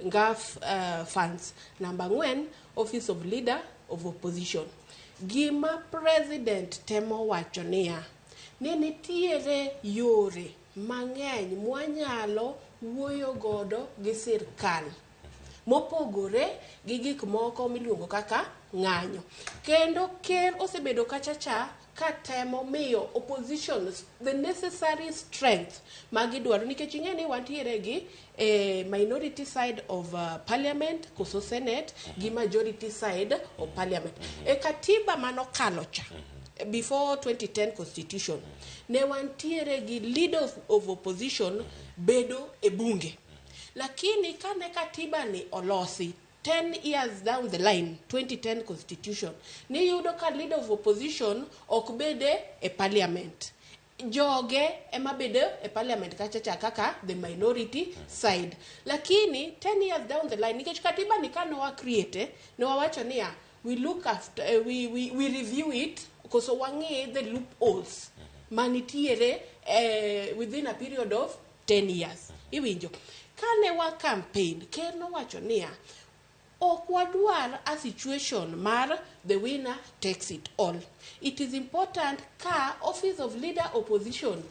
NGAAF funds. Namba 4, office of leader of opposition. Gima president temo wacho niya, ni nitiere yore mang'eny mwanyalo wuoyo godo gi sirkal mopogore gi gik moko miluongo kaka ng'anyo. Kendo ker osebedo kacha cha ka temo miyo opposition the necessary strength magidwaro, nikech ing'e ni wantiere gi minority side of parliament koso senate gi majority side of parliament. E katiba manokalo cha before 2010 constitution, ne wantiere gi leader of opposition bedo e bunge, lakini kane katiba ni olosi 10 years down the line, 2010 constitution, niyudo ka leader of opposition ok bede e parliament, joge ema bedo e parliament kacha cha kaka the minority side. Lakini 10 years down the line, nikech katiba ni kane wa create, ne wawacho niya, we look after, we review it koso wang'i the loopholes manitiere within a period of 10 years. Iwinjo kane wa campaign, ker nowacho niya, ok wadwar a situation mar the winner takes it all. It is important ka office of leader opposition.